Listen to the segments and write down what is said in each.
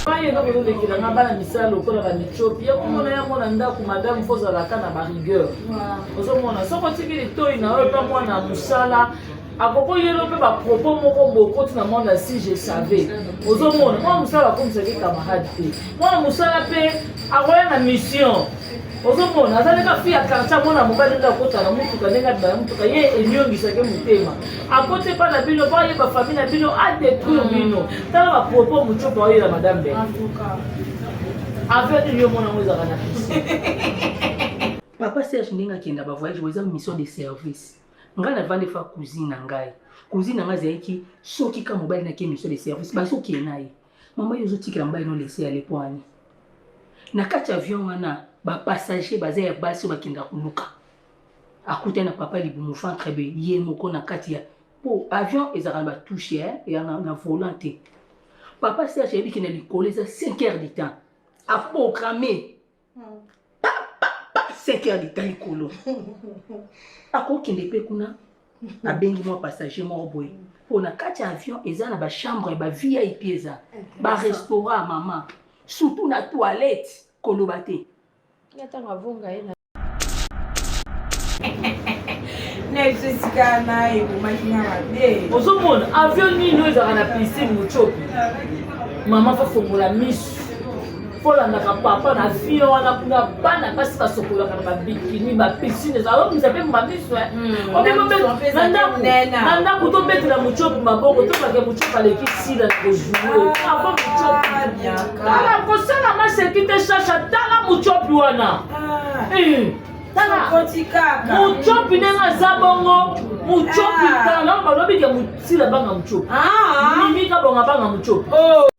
Baye eloko ezolekela nga bana misala lokola bamichopi ya komona yango na ndako madame fo ozalaka na barigueur ozomona soki otiki litoi na yo epa mwana mosala akoki oyelo mpe bapropos moko bokoti na mwana si je savais ozomona mwana mosala akomisaki camarade te mwana mosala mpe akoya na mission ozomona aza ndenge afi ya quartier amona mobali ndenge akota na motuka ndenge abima na motuka ye eniongisaki motema akoti epa na bino po ayeba famille na bino adetruire mm. bino tala bapropos mocopa oyela madame be avenir yo mona yango ezalaka na pisi papa serge ndenge akenda bavoyage eza mission de service ngai navandi fa cousine na ngai cousine na ngai azalaki soki ka mobali nake mission de service bazokende na ye mama yo ozotikela mobali no lese ya lepoani na kati ya avion wana bapassager baza ya basi oyo bakenda koluka akutani na papa libumu ventre be ye moko na kati ya po avion ezalaka na batouche eh, ya na, na volant te papa serge ayebi ke na likolo eza 5 heures du temps aprogramme pa pa pa 5 heures du temps likolo akokende mpe kuna abengi mwa passager moko boye mpo na kati ya avion eza na bachambre ya ba vip eza barestaurant mama surtout na toilette koloba te ntango avonga ye na na biso esika na ebomaki nga mabe ozomona avion nini oyo ezalaka na piscine mutiopi mama fafongola misu folandaka papa na avion wana kuna bana basi basokolaka na babikini bapiscine ezalobimisa mpe mamisu hmm. na ndako tobetela mutiopi maboko tobake mutiopi aleki sila na kojoue avo mutiopi tala kosala maseki te shasha tala mutiopi wana ah. eh, tala mutiopi ndenge aza bongo mutiopi ah. tala balobi ke sila banga mutiopi ah. mimi kabonga banga mutiopi oh.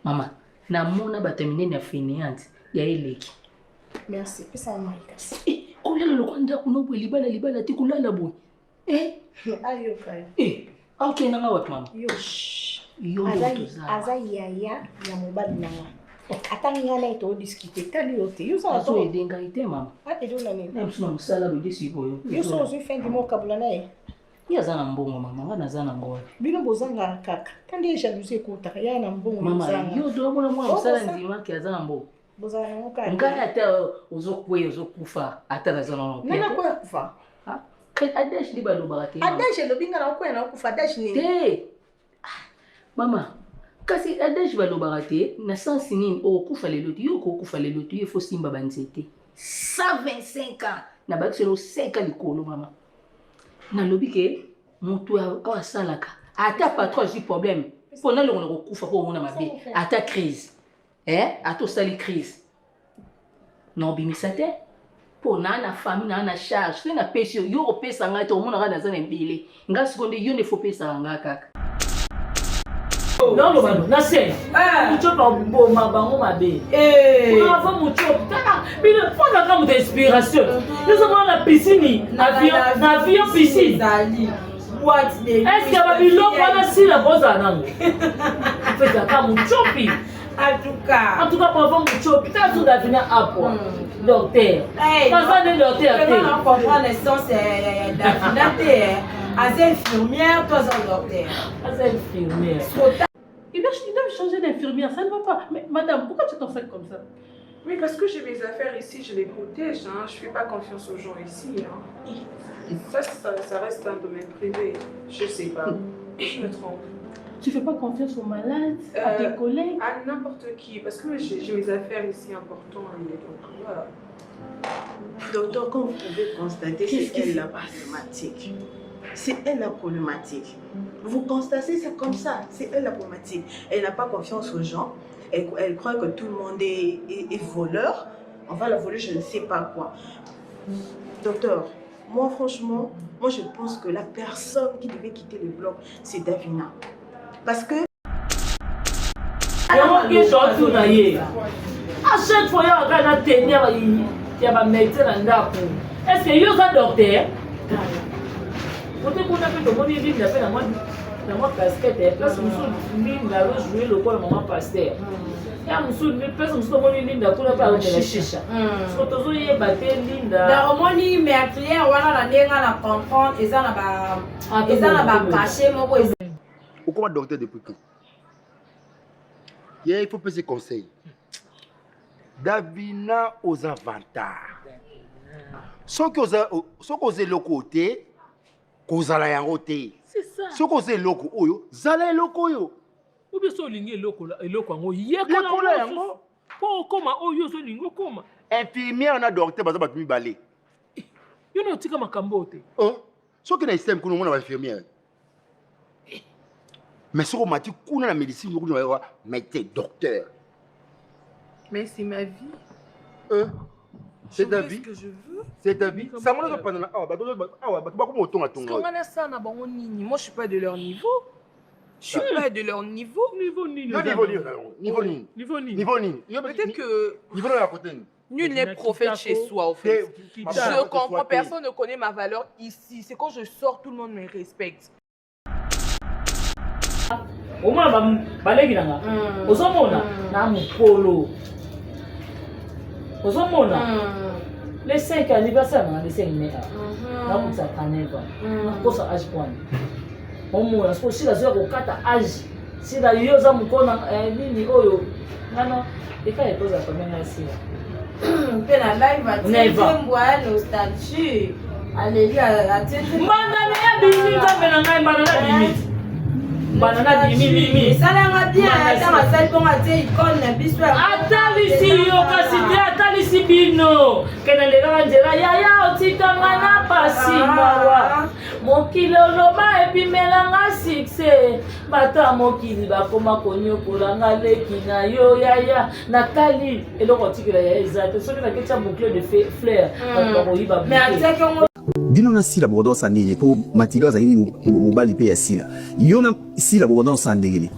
Mama namona bato ya minene ya fainéante ya eleki merci pesa mai kasi eh, kolala lokwa ndako no boye libala libala te kolala boye eh? ayoka yo eh, akokende nanga wapi mama yo yo nde toza aza yaya ya mobali na nga ata nga na ye todiskute tali yo te yo azoyede ngai te mama aede na nini na biso na mosala boye sikoyo yo so ozwi fin du mois okabola na ye Ye aza na mbongo mama, nga naza na ngo wapi? Bino bozanga kaka. Tandi ye jalousie ekotaka ya na mbongo mama. Yo to mona mwana mosala ndima ke aza na mbongo. Bozala na ngo kaka. Ngai ata ozokweya ozokufa ata naza na ngo. Nana koya kufa. Ah, adage nde balobaka te. Adage elobi nga na okoya na okufa adage nini? Te. Ah, mama kasi adage balobaka te na sens nini okokufa lelo te yo okokufa lelo te yo efo simba banzete 125 ans na bakiselo 5 ans likolo mama nalobi ke motu oyo asalaka ata patron azwi problème mpo nalongo na kokufa mpo omona mabe ata crise eh? ata osali crise na obimisa te mpo naa na famille naa na charge soki napesi yo yo okopesa ngai te omonaka naza na ebele ngai sikoyo nde yo nde fo opesaka ngai kaka naoloba no na se ah. muchope aboma bango mabe eh. bravo muchope tala bino fozaka moto inspiration yozomona na piscine na avion piscine estce babiloko wana sila kozala nango fezaka muchopi En tout cas, bravo Muchopi. T'as tout Davina Apwa. Hmm. Docteur. Hey, Papa de docteur. Vraiment, on comprend l'essence de Davina te. Aza infirmière, toi, aza docteur. Aza infirmière. Ils doivent, ils doivent changer d'infirmière, ça ne va pas. Mais madame, pourquoi tu t'en sacs comme ça Oui, parce que j'ai mes affaires ici, je les protège. Hein. Je ne fais pas confiance aux gens ici. Hein. Ça, ça, ça reste un domaine privé. Je sais pas. Je me trompe. Tu fais pas confiance aux malades, à tes collègues À n'importe qui, parce que j'ai mes affaires ici importantes. Et donc, voilà. Docteur, comme vous pouvez constater, c'est elle la problématique. C'est elle la problématique. Vous constatez ça comme ça, c'est elle la problématique. Elle n'a pas confiance aux gens. Elle, elle croit que tout le monde est, est, est voleur. On va la voler, je ne sais pas quoi. Docteur, moi franchement, moi je pense que la personne qui devait quitter le bloc, c'est Davina. Parce que yango kesho atuna ye à chaque fois yaka na teni ya bamédecin na ndako est ce que yo oza docteur kote kuna mpe tomoni linda mpe na mwa casquette place mosusu linda azojoue lokola mama paster ya mosusu place mosusu tomoni linda kuna mpe azomela shisha soko tozoyeba te linda na omoni meurtrière wana na ndenge na comprendre eza na ba eza na ba cachet moko. Okoma docteur depuis quand? Yeah, il faut pesa conseil. Davina oza vantard. Soki oza soki oza eloko te, kozala yango te. Soki oza eloko oyo, zala eloko oyo. Ou bien soki olingi eloko eloko yango, yekola yango po okoma oyo ozolinga okoma. Infirmière na docteur baza bato mibale. Yo na otika makambo oyo te. Oh, soki na système kuna omona ba infirmière. Mais soki omati kuna na médecine kuna ba médecin docteur. Mais c'est ma vie. C'est ta vie. Que je veux. C'est ta vie. Sango nazo panana awa bato awa bato bakoma otonga tonga. Parce que nga nasala na bango nini? Moi je suis pas de leur niveau. Je suis pas de leur niveau. Niveau nini? Yo niveau nini? Niveau nini? Niveau nini? Niveau nini? Peut-être que niveau na côté nini? Nul n'est prophète chez soi, au fait. Je comprends, personne ne connaît ma valeur ici. C'est quand je sors, tout le monde me respecte. Omona baleki na nga, ozomona na mokolo, ozomona le 5 anniversaire na nga, le 5 mai nakokisa 39 ans, nakosa age kwani omona siko sila azoya kokata age sila yo oza mokolo na nini oyo ngana eka ekozala pamia ngai sila mpe na live atie nzembo ya nostalgie aleli atie mbanda na ya bimi nzambe na ngai mbanda na bimi mbanda na bimi mimi esalanga bien ntango asali bongo atie icone na biso atalisi yo kasi te atalisi bino ke nalelaka nzela yaya otikanga na pasi mawa mokili oloba epimelanga succès bato ya mokili bakoma konyokola nga leki na yo yaya natali eloko otikela yaya eza te soki naketya boucle de fleur bato bakoyiba boucle. Bino na Sila bokodansa ndenge po Matilo azali mobali pe ya Sila yo na Sila bokodansa ndenge nini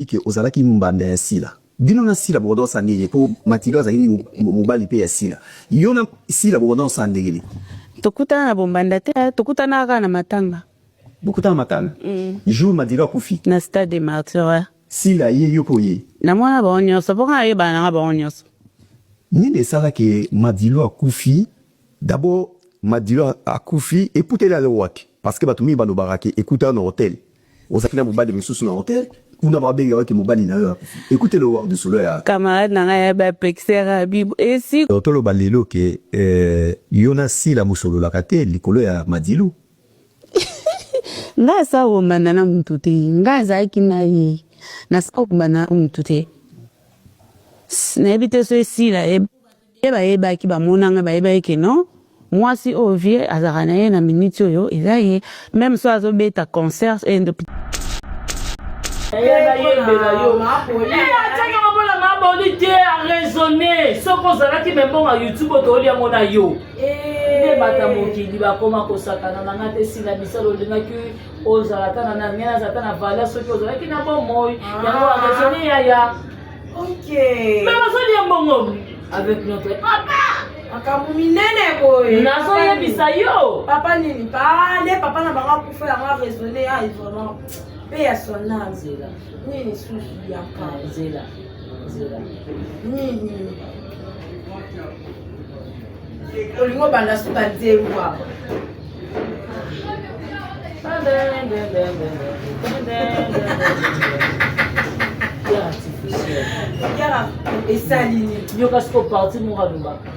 ke ozalaki mbanda ya Sila bino na Sila bokodansa ndenge po Matilo azali mobali pe ya Sila yo na Sila bokodansa ndenge nini. Tokutana na bombanda te tokutana kaka na matanga. Bokutana matanga? Jour Madilo akufi? Na stade des martyrs ouais. Sila aye yo pe oye? Namona bango nionso po nga nayebana nanga bango nionso. Nini esala ke Madilo akufi? D'abord Madilo akufi ekuteli alors wapi? Parce que batu mingi balobaka ke ekutana na hotel ozalaki na mobali mosusu na hotel kuna babenga yo ke mobali na yo akufi ekuteli wapi lisolo ya Camarade na ngai ba pekisaka abi esi. Donc toloba lelo ke yo na Sila bosololaka te likolo ya Madilu? Nga asa kombanda na mutu te nga azalaki na ye nasa kombanda na mutu te nayebi te soki Sila ye bayebaki bamona nga bayebaki ke non mwasi oyo vie azalaka na ye na minute oyo eza ye meme soki azobeta concert Nayebela yo atiaki yango mpona maboli te araisonne soki ozalaki me mbongo ya youtube otooli yango na yo nde bata mokili bakoma kosakana na nga te sila misala olingaki ozala ata na ngai nazala ata na valeur soki ozalaki na bomoi yango araisonne yaya me bazolia mbongo avec notre papa makambo minene boye nazoyebisa yo papa nini pa nde papa na bango akufa yango araisonne ya vraiment mpe ya son âme nzela nini susu yaka nzela nzela nini olingi obanda suka nzembo awa esali nini yoka siko parti moko alobaka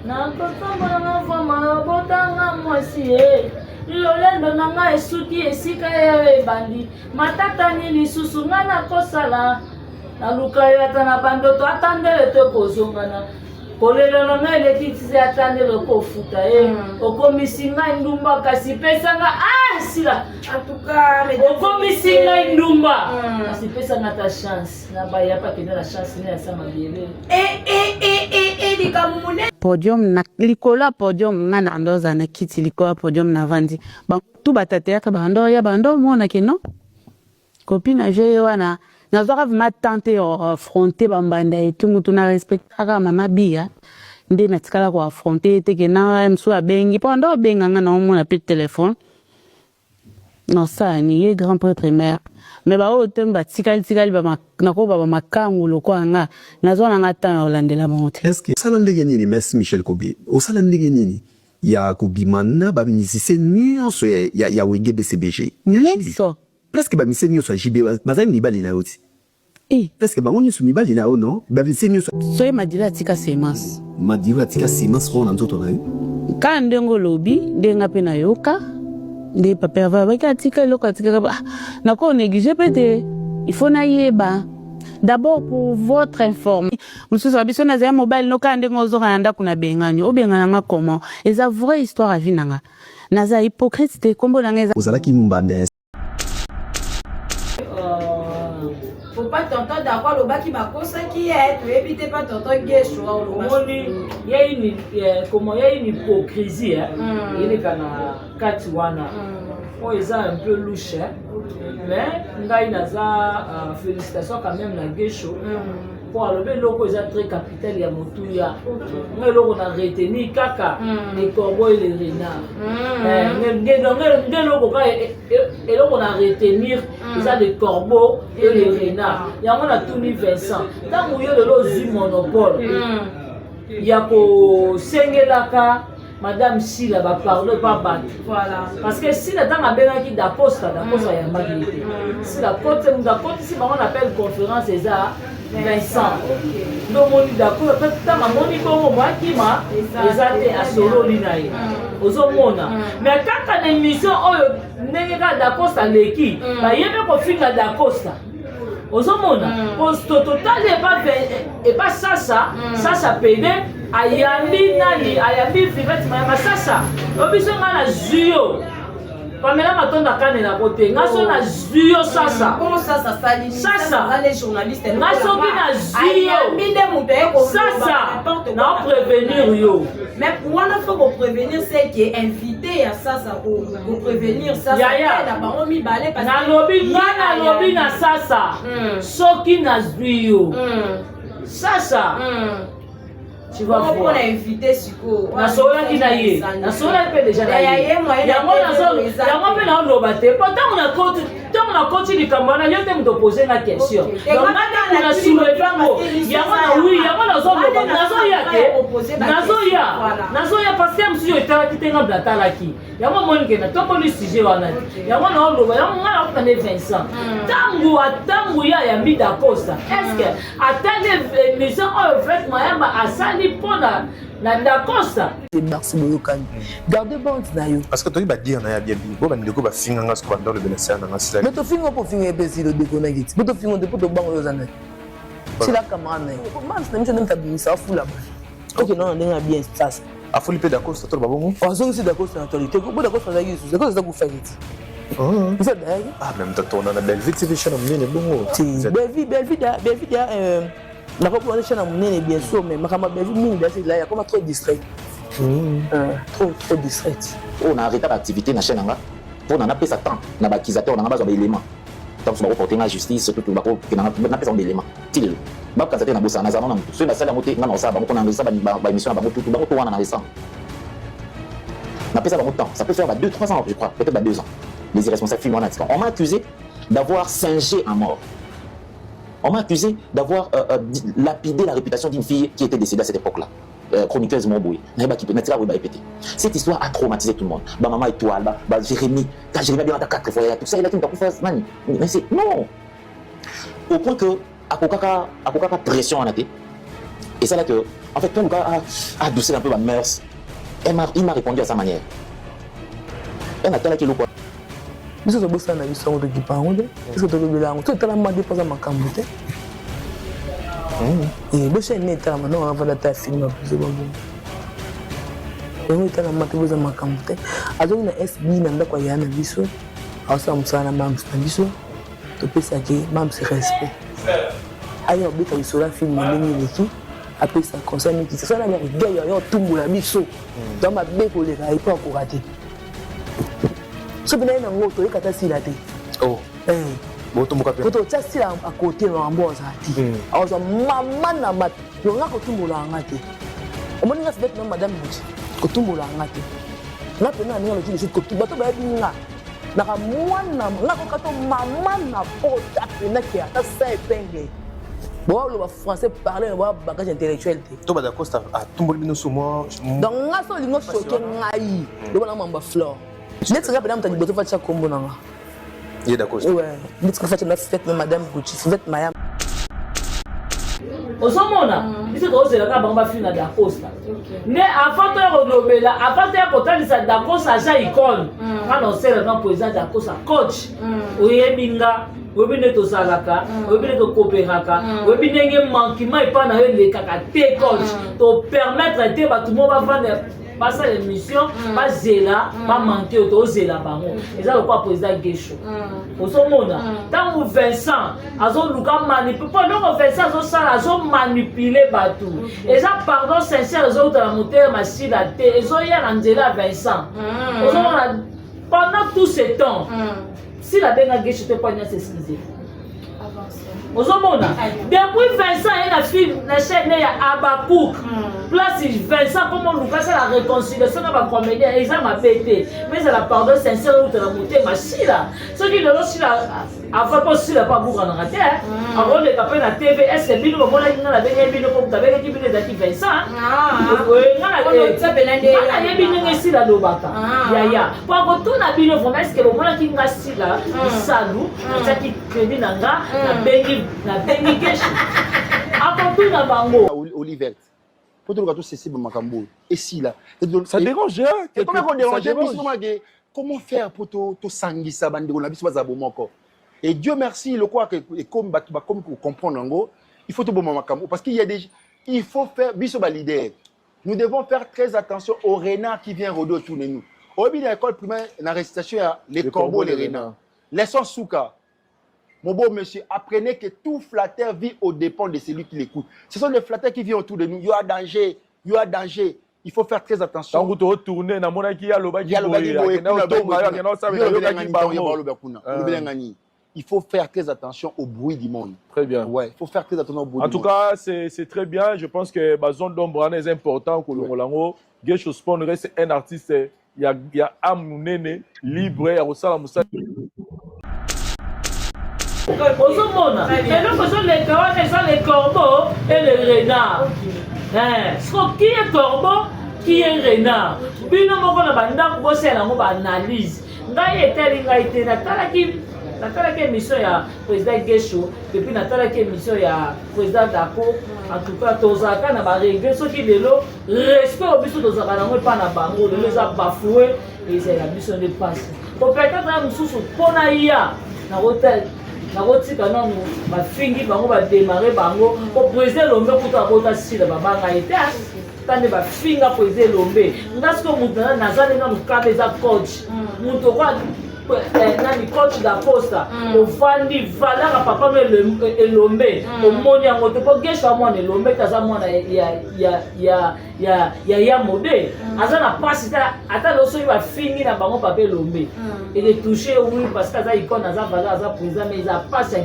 nakotambola na vrama botanga mwasi ye lolendo na ngai esuki esika ye ebandi matata nini lisusu ngai nakosala naluka yo ata na bandoto ata ndele to ekozongana kolela na ngai eleki tise ata ndele okofuta ye mm. okomisi ngai ndumba kasi pesa nga ah sila okomisi ngai ndumba mm. kasi pesa nga ata chance na baya pa kenda na chance ne ya sama biele eh, eh, eh, likambo monene podium na likolo ya podium nga na ndoza na kiti likolo ya podium navandi bango tu batateyaka bando ya bando omona ke non Copine na jeu ye wana nazwaka vraiment temps te ya ko affronter ba mbanda et tout mutu na respectaka kaka mama Biya nde natikala ko affronter ye te ke na mosusu abengi po anda obenga nga naomona pe telephone nasala nini ye grand pretre mère mais ba oyo te batikali tikali ba nakoba ba makangu lokola nga nazwa na nga temps ya kolandela bango te. Est-ce que osala ndenge nini merci Michel Kobe osala ndenge nini ya kobima na ba musiciens nionso ya wenge BCBG nionso. Presque ba musiciens nyonso ya JB bazali mibali na yo ti. Eh. Presque bango nyonso mibali na yo non? Ba musiciens nyonso. Soki Madilo atika semence. Madilo atika semence moko na nzoto na yo. Kaka ndenge olobi nde nga pe nayoka nde papa Herve alobaki atika eloko atikaka ah, nako neglige pe te il faut nayeba d'abord pour votre information mosusu ya biso nazali mobali no kaka ndenge ozoka na ndako na bengani obengana nga comment eza vraie histoire ya vie na nga naza hypocrite te kombo na nga eza Ozalaki mbanda ya Faut pas tonton Dako alobaki bakosaki ye toyebi te pa tonton Gesho omoni ya une eh, comment ya une hypocrisie eh, mm. eleka na kati wana mm. oyo eza un peu louche eh. mais ngai naza uh, félicitation quand même na Gesho mm. mpo alobi eloko eza très capital ya motuya nga eloko na retenir kaka mm. le corbeau et le renard mm. eh, nde eloko kaka e, e, eloko na retenir mm. eza le corbeau et le renard yango natuni Vincent ntango yo lelo ozwi monopole ya kosengelaka madame sila bapardon epa bato voilà. parce que sila ntango abengaki dacosta dacosta mm. ayambaki ye te mm. sila kote moto akotisi bango na appel conférence eza Vincent nde omoni dacosta mpe ntango amoni bongo mwakima eza te asololi na ye mm. ozomona mais kaka na émission oyo ndenge kaka dacosta aleki baye mpe kofinga dacosta ozomona mm. totali epa epa sasa mm. sasa pede ayambi nani ayambi vivete mayamba sasa obiso ngai nazwi yo pamela matonda akanelako te ngai so nazwi yo sasa mm. sasa ngai soki nazwi yo sasa naoprevenir yo Mais wana faut ko prévenir c'est que invité ya sasa ko ko prévenir sasa yaya na bango mibale parce que nalobi nga nalobi na sasa mm. soki nazwi yo mm. sasa mm. tu vas voir mpona invité sikoyo nasololaki na ye nasololaki mpe deja na ye yango yango mpe naoloba te mpo ntango nakoti ntango nakoti likambo wana yo te moto opose nga question donc nga ntango na souleve yango yango na wi yango nazoloba nazoya te nazoya nazoya parce que mosusu etalaki te nga mpe natalaki yango omoni ke natomboli sujet wana te yango naoloba yango nga nakoka nde Vincent ntango atango ye ayambi Dacosta est ce que atali émission oyo Fred Mayamba asali mpona na Dacosta Merci boyokani. Garde bande na yo. Parce que toyi ba dire na ya bien bo ba ndeko ba finga nga siko ba ndolo bela sœur na nga sila. Mais to finga po finga epesi lo deko na kiti. Bo to finga te po to bango yo zana. Sila camarade na yo. Mams na miso ndenge tabimisa afula ba. Ok non ndenge ya bien sasa. Afuli pe Dacosta to ba bongo. Azongisi Dacosta na actualité. Bo Dacosta azalaki lisusu. Dacosta aza kufa kiti. Eza dayaki. Ah même tata na Bellevue TV chaîne munene bongo. Ti Bellevue Bellevue Bellevue euh nakobona chaîne ya monene bien sûr mais makambo ya Bellevue mingi dasi la akoma trop distrait mm. euh, trop trop distraite oyo na arrêta baactivité na chaîne nanga mpona napesa temps na baaccusateur nanga bazwa baélément ntango mosusu bakoporte nga justice tutu bakokenda napesa bango baélément ti lelo bakanisa te na bosana nazala na motu soki nasali yango te nga na kosala bango mpona enregistra baémission na bango tutu bango to wana na restant napesa bango temps ça peut faire ba 2 3 ans je crois peut-être ba 2 ans les irresponsables film wana tika on m'a accusé d'avoir singé un mort. On m'a accusé d'avoir euh, euh, lapidé la réputation d'une fille qui était décédée à cette époque-là. Euh, chroniqueuse Moboué. Cette histoire a traumatisé tout le monde. Ba maman étoile, ba, ba Jérémy, quand Jérémy a bien quatre fois, tout ça, il a tout Mais c'est non. Au point que akokaka akokaka pression wana te. Et ça là que en fait, quand a adouci un peu ma mœurs, elle m'a, il m'a répondu à sa manière. Elle a talaki eloko biso tobosana na biso yango tokipa yango te eske tolobela yango totala mwa te mpo aza makambo te hmm. eh, bochaine etalama ndongo avanda ata film ya biso babongo yango etalama te boza makambo te azongi na sb na ndako ya na biso aosala mosala na mams na biso topesaki mams respect aya obeta lisolo ya film ndenge eleki apesa conseil mikisa sala na orgueil ya otumbola biso hmm. to mabe koleka ye mpo akoka te soki naye nango toyeka ata sila te oh. eh. botomboka mpe totya sila akote na yango azala te hmm. azwa mama na mata yo nga kotumbola yanga te omoni nga fivete na madame buti kotumbola yanga te nga mpena na ndenge loki lisusu bato bayebi nga naka mwana nga koka to mama na pota mpena ke ata sa epenge boaloba français parle na boa bagage intellectuel te to bada costa atumboli bino so mwa donc nga so olingi osoke ngai loba na mamba flore neti nga mpena moto ya liboso fatisa kombo na nga. Ye Dacosta. Ouais. Bitika fête na fête na madame Gucci, fête Maya. ozomona biso tozela kaka bango bafina dacosta nde avant toya kolobela avant toya kotalisa dacosta aza icone nga na osela nga mpo eza dacosta coach oyebi nga oyebi nde tozalaka oyebi nde tokoperaka oyebi ndenge manquement epai na yo elekaka te coach topermettre te bato mo bavanda basala émission mm. bazela mm. bamanke oyo tozela bango mm. eza lokola président gesho ozomona ntango vincent azoluka manipule mpo eloko vincent azosala azomanipule bato eza pardon sincère ezouta na motema masila te ezoya na nzela ya vincent ozomona pendant tout ce temps sila abenga gesho te mpo anya s'excuse ozomona depuis vincent aye na film na chaîne ya abakouk hmm. place vincent komo luka asala réconciliation na bacomédien eza mabe te mais ezala pardon sincère euta na motema sila soki lelo sila avant mpo sila mpo abukanaka te hmm. akoleka mpe na tv est ce que bino bomonaki nga nabengaki bino mpo moto abengaki bino ezalaki vincent ah. Nga nayebi ndenge sila alobaka ah. yaya mpo akotuna bino vraiment est ce que bomonaki nga sila bisalu natiaki crédit na nga nabengi nabengi keshi akotuna bango olivert mpo toluka tosese bamakambo oyo esila ça dérange hein ekomi koderange biso tomona comment faire mpo tosangisa bandeko na biso bazala bomoko et dieu merci lokola ekomi bato bakomi kocomprendre yango il faut toboma makambo parce qu'il y a des il faut faire biso baleader nous devons faire très attention au renard qui vient rôder autour de nous oyebi na école primaire na récitation ya les corbeaux les renards Laissons Souka. Mon beau monsieur, apprenez que tout flatteur vit aux dépens de celui qui l'écoute. Ce sont les flatteurs qui viennent autour de nous. Il y a danger, il y a danger. Il faut faire très attention. Tango to retourner na monaki ya lobaki boye, akenda otonga yo, akenda osabela yokaki bango. Il faut faire très attention au bruit du monde. Très bien. Ouais, il faut faire très attention au bruit en du tout monde. cas, c'est très bien. Je pense que ba zone d'ombre est important que ouais. Gesho Spawn reste un artiste ya, ya ame monene libre ya kosala mosala ozomona eloko ezoleka wana eza le corbeau et le renard eh, siko qui est corbeau qui est renard bino moko na bandako bosala yango baanalyse ngai etali ngai te natalaki natalaki émission ya président gesho epuis natalaki émission ya président dako en tout cas tozalaka na baregret soki lelo respect oyo biso tozalaka nango epai na bango lelo eza bafoue ezala biso nde mpasi po peut-être ya mosusu mpo na ya nakotika nanu bafingi bango bademare bango po président elombe kutu akota sila babanga ye te ta nde bafinga président elombe nga sikoyo moto naza nde nanu kaba eza coach moto okwa Eh, nani coach dacosta mm. ovandi valeur ya papa no elombe mm. omoni yango te mpo gesho ya mwana elombe te aza mwana ya, ya, ya, ya, ya ya mode mm. aza na mpasi te ata lelo soki bafingi na bango papa elombe mm. eke touche oui parce que aza icone aza valeur aza président mais eza mpasi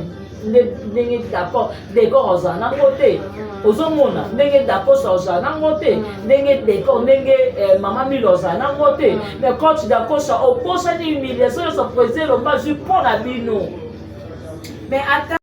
ndenge d'accord decor ozala nango te ozomona ndenge dacosta ozala nango te ndenge decor ndenge eh, mama milo ozala nango te mais coach dacosta obosani humiliation nyonso président elomba azwi mpo na bino mais ata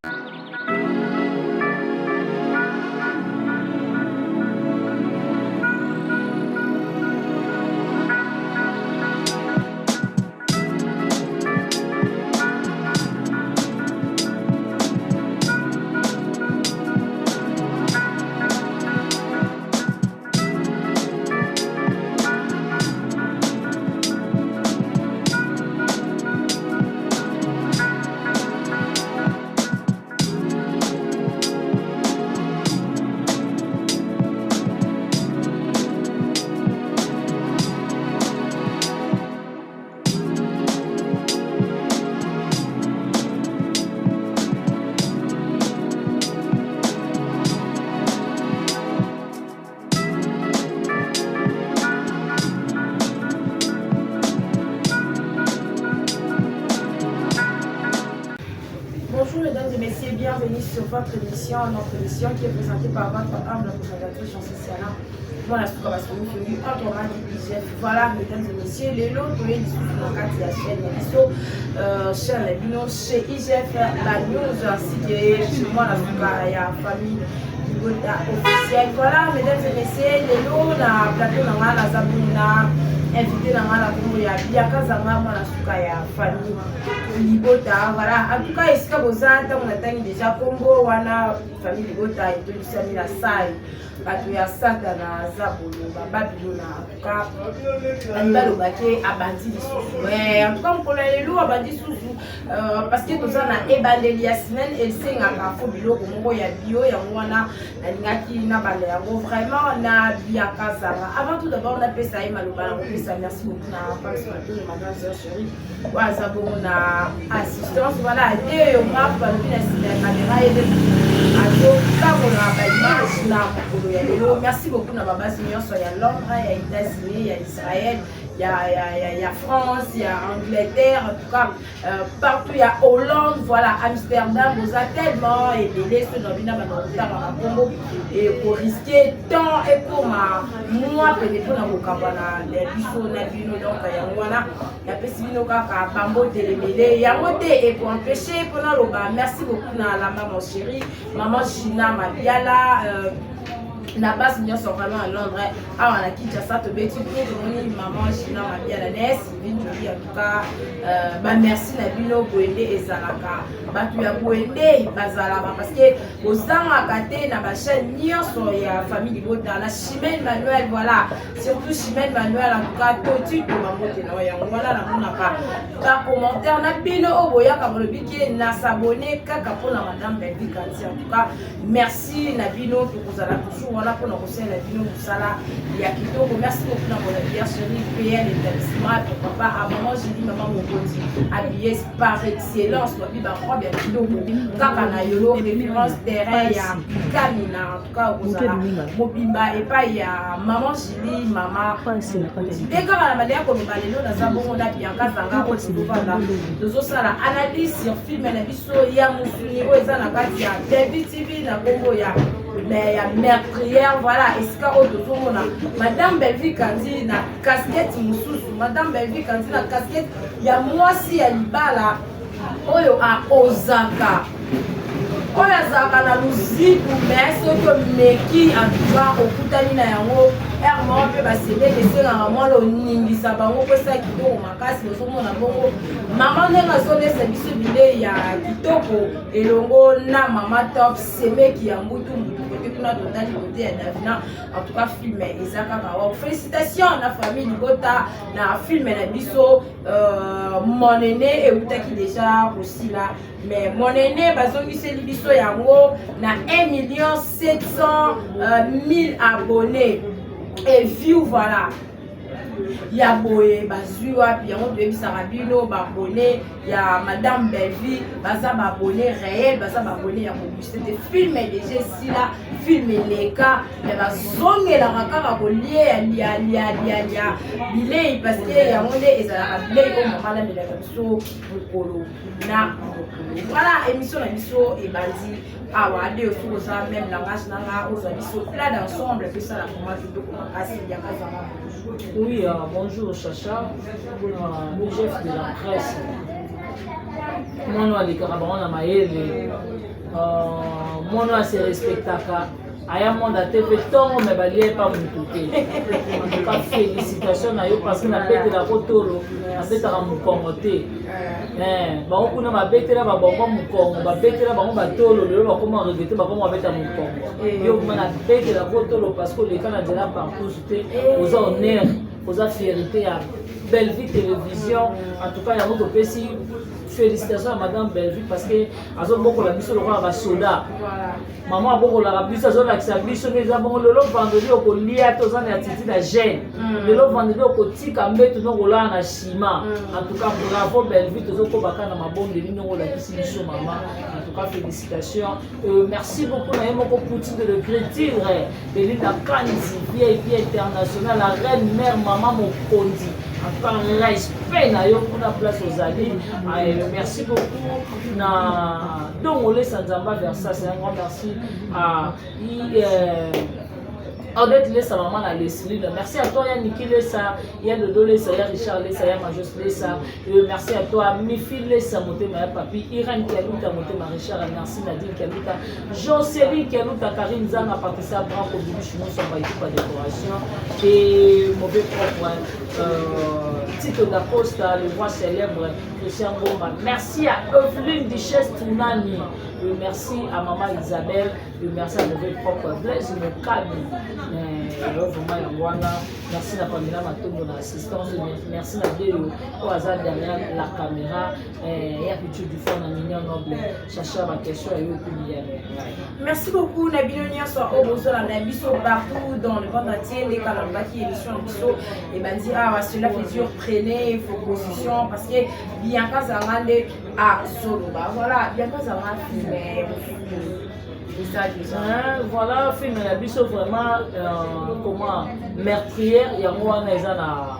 Bonjour mesdames et messieurs, bienvenue sur votre émission, notre émission qui est présentée par votre humble présentatrice Jean Siana. Mwana suka basongisongi autrement dit IGF. Voilà mesdames et messieurs, lelo toye lisusu na kati ya chaîne na biso euh, chaîne na bino chez IGF la news ainsi que mwana suka ya famille libota officielle. Voilà mesdames et messieurs, lelo na plateau na ngai naza bongo na invité na ngai na nkombo ya Bianca Zanga, mwana suka ya famille Libota. Voilà, en tout cas esika boza ntango natangi déjà nkombo wana famille Libota etondisami na salle bato ya satana zabolo bababilona. En tout cas balingi baloba ke abandi lisusu, en tout cas mokolo ya lelo abandi lisusu parce que toza na ebandeli ya semaine, esengaka fo biloko moko ya bio. Yango wana nalingaki nabanda yango vraiment na Bianca Zanga. Avant tout d'abord napesa ye maloba na kopesa merci beaucoup na Pams Matono, ma grande sœur chérie, oyo aza bongo na assistance. Voilà, te yo balobi na nsima ya caméra, ye nde azokabola baimage na mokolo ya lelo. Merci beaucoup na babasi nyonso ya Londres, ya États-Unis, ya Israël, ya France, ya Angleterre, en tout cas partout, ya Hollande, voilà, Amsterdam. Boza tellement ebele, so na bino bana kotanga bakombo ekorisquer temps ekoma mwa pene mpona kokabwana ya biso na bino. Donc yango wana napesi bino kaka bambote ebele. Yango te ekoempêcher mpona loba merci beaucoup na Lamba mon chéri, maman Gina Mabiala, na base nyonso vraiment à Londres, awa na Kinshasa tobeti tour, tomoni maman Gina Mabiala na Sylvie Njoli. En tout cas bamerci na bino. Boye nde ezalaka, bato ya boye nde bazalaka, parce que bozangaka te na bachaîne nyonso ya famille Libota, na Chimène Manuel, voilà, surtout Chimène Manuel. En tout cas toti tobambote na yango wana namonaka bacommentaire na bino oyo boyaka bolobi ke na s'abonner kaka mpona madame Belvi Kanti. En tout cas merci na bino, tokozala toujours wana mpona kosalela bino mosala ya kitoko. Merci beaucoup na bona bien chéri PL établissement, pourquoi pas à maman Julie, maman Mokonzi, habillée par excellence, babi barobe ya kitoko kaka na yolo, référence terrain ya Kamina. En tout cas okozala mobimba epai ya maman Julie, mama Mokonzi te. Kaka na bandi ya koloba, lelo naza bongo na Bianca Zanga oyo tozovanda, tozosala analyse sur film na biso ya mosuni oyo eza na kati ya David TV na nkombo ya Meurtrière. Voilà, esika oyo tozomona madame Belvi Kandi na casquette mosusu, madame Belvi Kandi na casquette ya mwasi ya libala oyo aozaka, oyo azalaka na luzibu, mais soki omeki antuka okutani na yango ere moko mpe basemeki, esengaka mwana oningisa bango mpo esala kitoko makasi. Ozomona bongo mama ndenge azolesa biso bilei ya kitoko elongo na mama Top, semeki ya mbutu mbutu. Kote kuna totali kote ya Davina. En tout cas film eza kaka wa félicitation na famille Libota na film na biso Monene eutaki déjà kosila, mais Monene bazongiseli biso yango na 1 million 700 000 abonnés et view. Voilà, ya boye bazwi wapi yango? Toyebisaka bino, baabonnés ya madame Bellevie baza baabonnés réel, baza baabonnés ya kobooster te. Film déjà esila, film eleka, mais bazongelaka kaka kolia lia lia lia lia bilei, parce que yango nde ezalaka bilei oyo mama namelaka biso mokolo na mokolo. Voilà, émission na biso ebandi awa nde soki oza même langage nanga, ozwa biso plat d'ensemble mpe esala vraiment kitoko makasi. Bianca Zanga. Oui, bonjour Chacha, le chef de la presse. Mwana alekaka bango na mayele, mwana ase respectaka, aya monde ate mpe ntongo me balia epa motu te. En tout cas félicitation na yo, parce que nabetelako tolo, nabetaka mokongo te. Bango kuna babetela babongo mokongo, babetela bango batolo, lelo bakoma regretter, bakoma babeta mokongo. Yo kuma nabetelako tolo parce que oleka na nzela partout te, oza honneur, oza fierté ya Bellevue Télévision. En tout cas yango topesi félicitation ya madame Bellevue, parce que azobokola biso lokola basoda. Mama abokolaka biso, azolakisa biso nde eza bongo. Lelo vendredi okolia te, oza na attitude ya jeune. Lelo vendredi okotika mbeto no kolala na nsima. En tout cas bravo Bellevue, tozokoba kaka na mabondeli ndenge olakisi biso mama. En tout cas félicitations, merci beaucoup na ye moko Poutine de le Tigre, Belinda Kanzi, VIP international, la reine mère, mama mokonzi. En tout cas respect na yo kuna place ozali. Merci beaucoup na Dongolesa Nzamba Versace, un grand merci à Odette Lessa, maman na Leslie. Merci à toi, ya Niki Lessa, ya Dodo Lessa, ya Richard Lessa, ya Majos Lessa. Euh, merci à toi, Mifi Lessa, motema ya Papi, Irène Kialuta, motema Richard, merci Nadine Kialuta, Jocelyn Kialuta, Karine Zanga, Patricia Branco, Bibi Chimon, Samba Itupa Décoration, et mauvais propre, euh, Tito Dacosta, le roi célèbre, Christian Gomba. Merci à Evelyne Duchesse Tounani. Euh, merci à maman Isabelle. Euh, merci à mauvais propre Blaise Mokabi. Euh, vraiment yango wana. Merci na Pamela Matondo na assistance. Merci na Deo oyo aza derrière la caméra. Euh, ya Pichu du fond na Mignon Noble. Chacha ba question ya yo ekumi ya ngai. Merci beaucoup na bino nyonso oyo bozolanda biso partout dans le monde entier ndenge alobaki émission na biso ebandi awa cela fait dur prenez vos positions parce que Bianca Zanga nde azoloba voilà Bianca Zanga filme mosusu eza déjà Hein, voilà film na biso vraiment euh, comment meurtrière yango wana eza na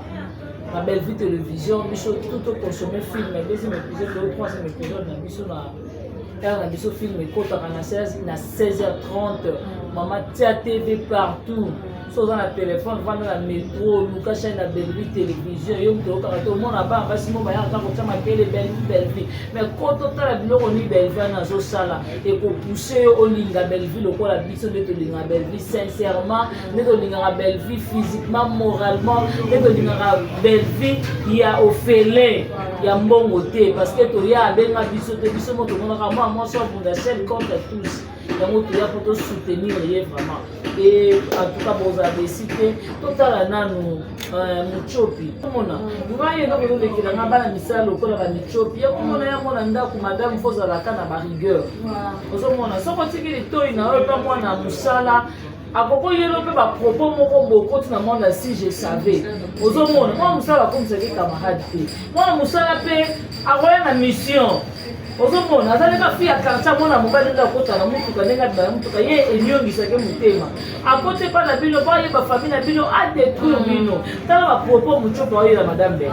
na Bellevue télévision biso tout toconsommer film deuxième épisode ou troisième épisode na biso na heure na biso film ekotaka na 16 na 16h30 mama tia tv partout so oza na telefone vanda na metro luka chaine na bellevue télévision yo moto oyokaka te omona bana basi mo bayaka kaka kotya makele bellevue bellevue mais ko totala biloko nini bellevue wana azosala ekopousse yo olinga bellevue lokola biso nde tolingaka bellevue sincèrement nde tolingaka bellevue physiquement moralement nde tolingaka bellevue ya ofele ya mbongo te parce que toya abenga biso te biso mo tomonaka mwa mwasi abunda seul contre tous yango toya mpo tosoutenir ye vraiment et en tout cas bozala desi te totala nanu muchopi omona ngai eloko ezolekela nga bana misala lokola bamichopi yakomona yango na ndako madame fo ozalaka na barigueur ozomona soki otiki litoi na yo epa mwana mosala akoko yelo mpe bapropos moko bokoti na mwana si je savais ozomona mwana mosala akomisaki camarade te mwana mosala mpe akoya na mission ozomona aza ndenge afi ya quartier mwana mobali ndenge akota na motuka ndenge abima na motuka ye eniongisaki motema akoti epa na bino po ayeba famille na bino adétruire bino tala bapropos mocopo aoyela madame be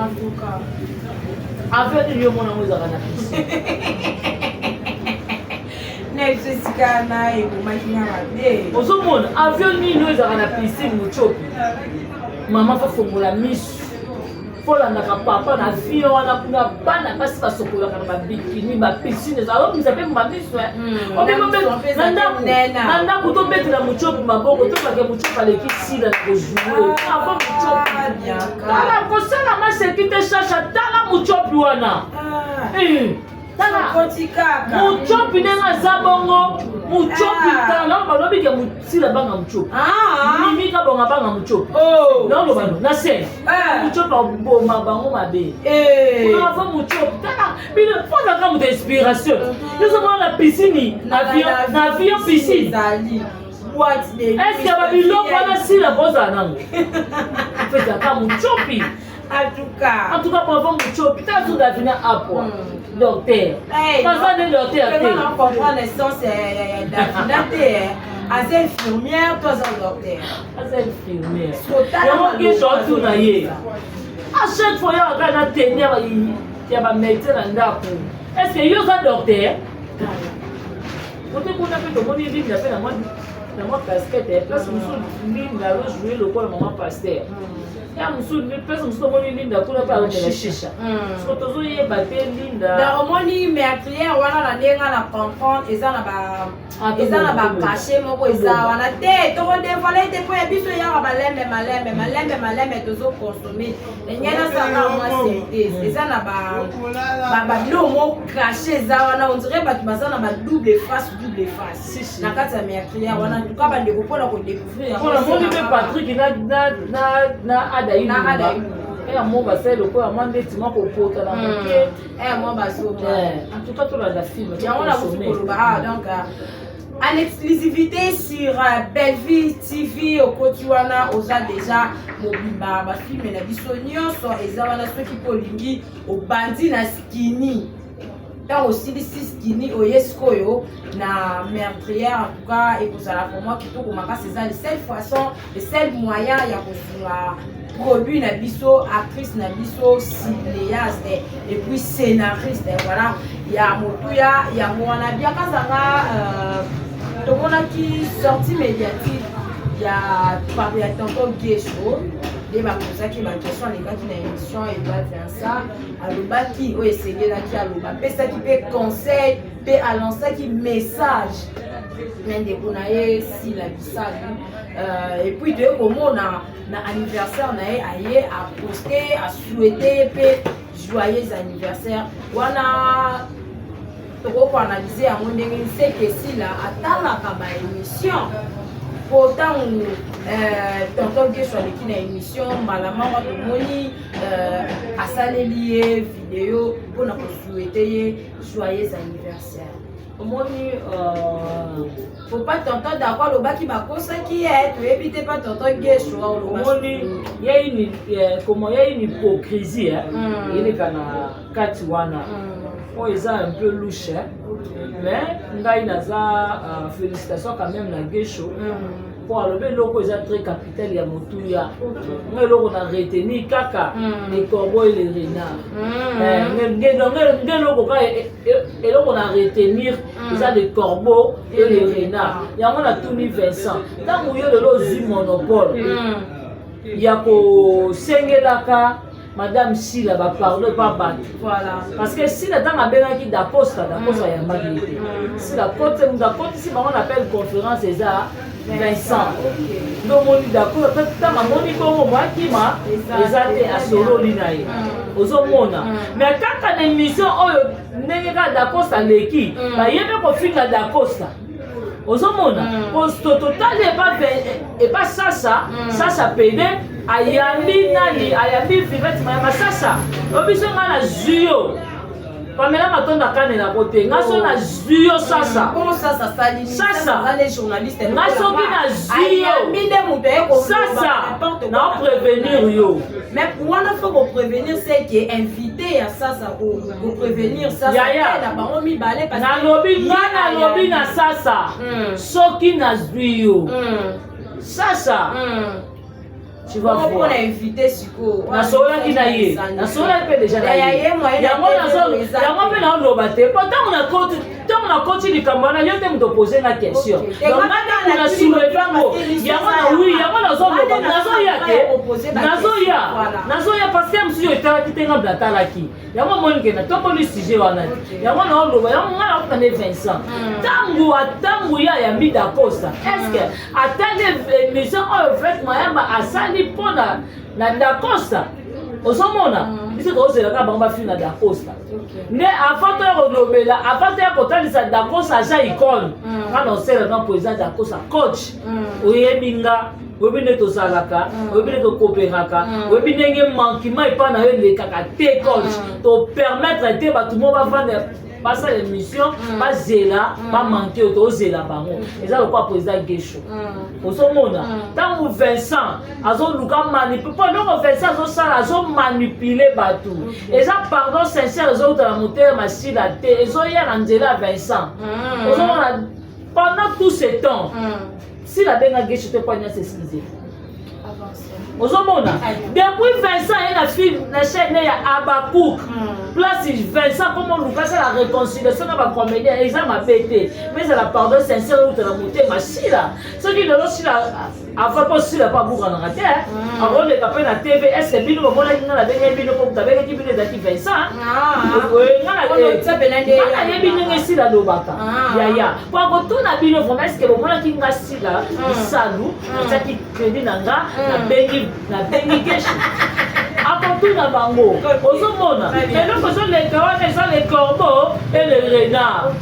avenir yo mona yango ezalaka na pisi na biso esika na ebomaki na mabe ozomona avion nini oyo ezalaka na piscine mocopi mama fafongola misu folandaka papa na avion wana kuna bana basi basokolaka na babikini bapiscine ezalobimisa mpe mamiso na ndako tobetela mocopi maboko tobake mocopi aleki sila na kojoue avo mocopi tala kosala maseki te shasha tala mocopi wana tala muchopi ndenge aza bongo muchopi tala balobi ke sila banga muchopi mimi kabonga banga muchopi naoloba no na se muchopi aboma bango mabe bravo muchopi tala bino mpona moto inspiration yozomona na piscine na avion piscine est-ce que babiloko wana sila kozala nango fezaka muchopi En tout cas. En tout cas, bravo Mucho. Putain, tout Davina Apwa. Mm. Docteur. Hey, Papa de docteur. Vraiment, on comprend l'essence de Davina te. Aza infirmière, toi aza docteur. Aza infirmière. Yango kesho otuna ye. À chaque fois, yaka na tenir ya ba médecin na ndako. Est-ce que yo oza docteur? Kote kuna mpe tomoni Linda mpe na mwa na mwa casquette place mosusu Linda azojoue lokola mama pasteur. Ya mosusu place mosusu tomoni Linda kuna mpe azomela shisha. Siko tozoyeba te Linda. Donc omoni meurtrière wana na ndenge nga na comprendre eza na ba eza na bacachet moko eza wana te tokodevoile te mpo ya biso eyaka malembe malembe malembe malembe tozokonsome ngai nasalaka mwa synthèse eza na babiloko moko crache eza wana on dirait bato baza na ba double face double face na kati ya meurtrière wana en tout cas bandeko mpona kodécouvrir yango namoni mpe Patrick na Ada Ilunga ya mo basali lokola mwa ndeti mwa kopota na moke mwa bazoma en tout cas tolanda film yango nakoki koloba ah donc en exclusivité sur Bellevue TV okoti wana oza déjà mobimba bafilme na biso nyonso eza wana soki mpo olingi obandi na skini ntango osilisi skini oye sikoyo na meurtrière en tout cas ekozala vraiment kitoko makasi eza le seule façon le seul moyen ya kosunga produit na biso actrice na biso cinéaste et puis scénariste voilà ya motuya yango wana biakazanga euh, tomonaki sortie médiatique Ya ya tonton Gesho nde bakozaki baquestion, alekaki na émission Edouard Vincent, alobaki oyo esengelaki aloba, apesaki mpe conseil mpe alansaki message na ndeko na ye Sila Bisalu. Et puis toye komona na anniversaire na ye, aye aposte, asouhaite ye mpe joyeux anniversaire. Wana tokoki koanalyse yango ndenge nseke Sila atalaka baémission, po ntango tonton Gesho aleki na émission, mbala moko tomoni asaleli ye video mpona kosouhaite ye joyeux anniversaire. Omoni, faut pas tonton Dako alobaki bakosaki ye, toyebi te pa tonton Gesho. Omoni, ya une comment, ya une hypocrisie eleka na kati wana oyo eza un peu louche, mais ngai naza félicitation quand même na Gesho mpo alobi eloko eza très capital ya motuya. Nga eloko na retenir kaka le corbeau et le renard. Nge eloko kaka, eloko na retenir eza le corbeau et le renard. Yango natuni Vincent, ntango yo lelo ozwi monopole ya kosengelaka madame Sila bapardon epa bato, parce que Sila ntango abengaki Dacosta, Dacosta ayambaki ye te. Sila kote moto akotisi bango na appel conférence eza Vincent. Nde omoni Dacosta ntango amoni bongo mwakima eza te, asololi na ye. Ozomona, mais kaka na émission oyo, ndenge kaka Dacosta aleki, baye mpe kofinga Dacosta. Ozomona, totali epa Sasa, Sasa pede ayambi nani, ayambi Vivete Mayamba. Sasa obiso ngai nazwi yo Pamela Matonda kanelako te, nga so nazwi yo Sasa. Sasa, nga soki nazwi yo Sasa, naoprévenir yo. Mais wana faut koprévenir, c'est que invité ya Sasa koprévenir Sasa na bango mibale. Nalobi, nga nalobi na Sasa, soki nazwi yo Sasa, tu vas voir. Mpona invité sikoyo. Nasololaki na ye, nasololaki mpe déjà na ye. Yango yango mpe naoloba te, po ntango nakoti likambo wana, yo te moto opose nga question, donc nga ntango na soulever yango, yango na wi, yango nazoloba, nazoya te, nazoya, nazoya, parce que mosusu etalaki te, nga natalaki yango. Omoni ke natomboli sujet wana te, yango naoloba yango. Nga nakuta nde Vincent, ntango atango ye ayambi Dacosta, est ce que atali émission oyo Fete Mayamba asali mpona na Dacosta? Ozomona, biso tozela kaka bango bafilme na Dacosta nde avant toya kolobela, avant toya kotalisa Dacosta aza icone. Nga na osela na président Dacosta, coach, oyebi nga, oyebi nde tozalaka, oyebi nde tokooperaka, oyebi ndenge manquement epai na yo elekaka te. Coach, topermettre te bato mo bavanda basala émission, bazela bamanke oyo tozela bango. Eza lokola président Gesho. Ozomona, ntango Vincent azoluka manipule, mpo eloko Vincent azosala, azomanipule bato, eza pardon sincère ezouta na motema Sila te, ezoya na nzela ya Vincent. Ozomona, pendant tout ce temps Sila abenga Gesho te mpo anya s'excuse. Ozomona, depuis Vincent ye na film na chaîne ya Abakouk, place Vincent komo luka asala réconciliation na bacomédien, eza mabe te, mais ezala pardon sincère euta na motema Sila. Soki lelo Sila avant, mpo Sila mpo abukanaka te, akoleka mpe na TV, est ce que bino bomonaki nga nabengaki bino? Mpo moto abengaki bino ezalaki Vincent. Nga nayebi ndenge Sila alobaka, yaya, po akotuna bino vraiment, est ce que bomonaki nga Sila Bisalu atiaki crédit na nga, nabengi, nabengi Gesho? Akotuna bango. Ozomona, eloko ezoleka wana eza le corbeau et le renard.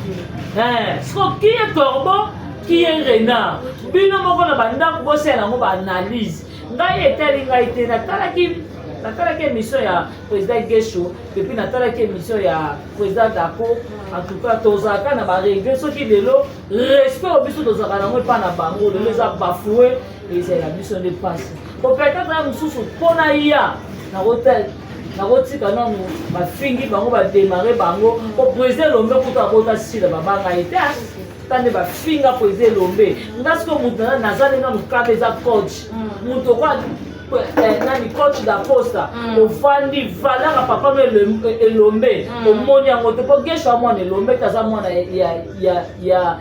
Siko qui est corbeau, qui est renard? Bino moko na bandako bosala yango baanalyse. Ngai etali ngai te. Natalaki, natalaki émission ya président Gesho et puis natalaki émission ya président Dako. En tout cas tozalaka na baregret soki lelo respect oyo biso tozalaka nango epa na bango lelo eza bafoué, ezala biso nde mpasi. Po peut-être ya mosusu mpona ya nakotika nanu bafingi bango, badémarre bango, po président Elombe kuta abota Sila, babanga ye te. Ta nde bafinga président Elombe. Nga sikoyo moto naza nde nanu kaba eza coach, moto okwa. eh, nani coach dacosta mm. ofandi valeur ya papa no elombe mm. omoni yango te mpo gesho ya mwana elombe te aza mwana ya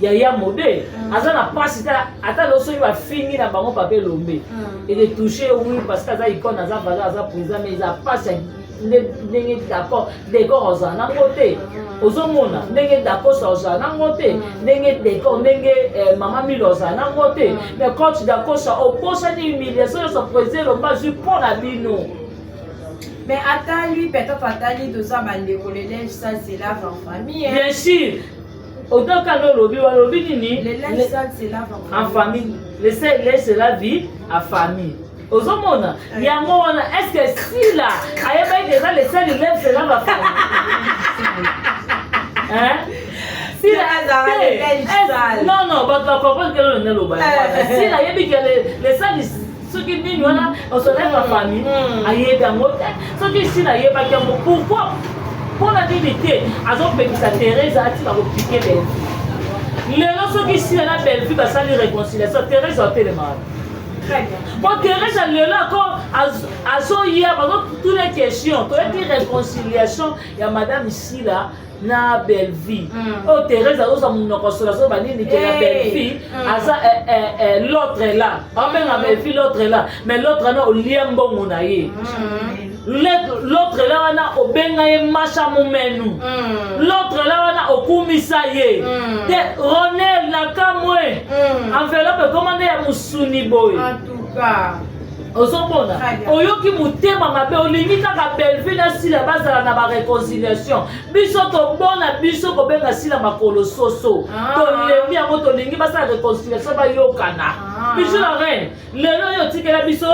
ya mode mm. aza na mpasi te ata lelo soki bafingi na bango papa elombe mm. ele touche oui parce que aza icone aza valeur aza président mais eza mpasi ndenge d'accord decor ozala nango te mm. ozomona ndenge dacosta ozala nango te mm. ndenge decor ndenge eh, mama milo ozala nango te mm. mais coach dacosta obosani humiliation nyonso président elomba azwi mpo na bino. Mais atali peut-être atali toza bandeko, le linge sale se lave en famille, hein. Bien sûr, otoka nde olobi wana, olobi nini? Le linge sale se lave en famille, le linge se lave en famille. Ozomona yango wana, est ce que Sila ayebaki eza le seul lève se lave en famille? Hein? Sila, non non, bato bacomprendre ke lolo nde aloba Sila ayebi ke le sale soki nini wana osolève en famille, ayebi yango te. Soki Sila ayebaki yango, pourquoi, mpona nini te azopekisa Therese atika kopike Bellevue? Lelo soki Sila na Bellevue basali réconciliation, Therese atelemaka po Therese lelo ako azoya bazotuna question. Toyebi réconciliation ya madame Sila na Bellevue oyo Therese azozwa monoko solo, azoba nini ke na Bellevue aza l'autre là, babenga Bellevue l'autre là. Mais l'autre wana olia mbongo na ye, l'autre là wana obenga ye masha momenu, l'autre là wana okumisa ye te. Ronel na kamwe enveloppe ekoma nde ya mosuni boye. Ozomona, oyoki motema mabe, olingi kaka Bellevue na Sila bazala na baréconciliation. Biso tobona biso kobenga Sila makolo soso, tolembi yango, tolingi basala réconciliation, bayokana. Biso na reine lelo oyo otikela biso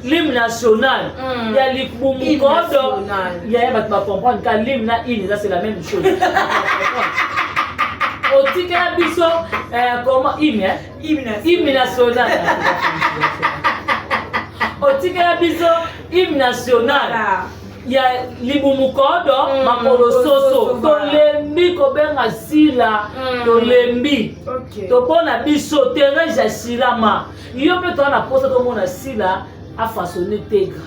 l'hymne national ya libumu kodo yaya, bato bacomprendre ka l'hymne na une eza c'est la même chose. Otikela biso comment, hymne, hymne national, otikela biso hymne national ya libumu kodo makolo soso. Tolembi kobenga Sila, tolembi. Topona biso Therese ya Silama, yo mpe toza na posa tomona Sila afaçonne Tegra.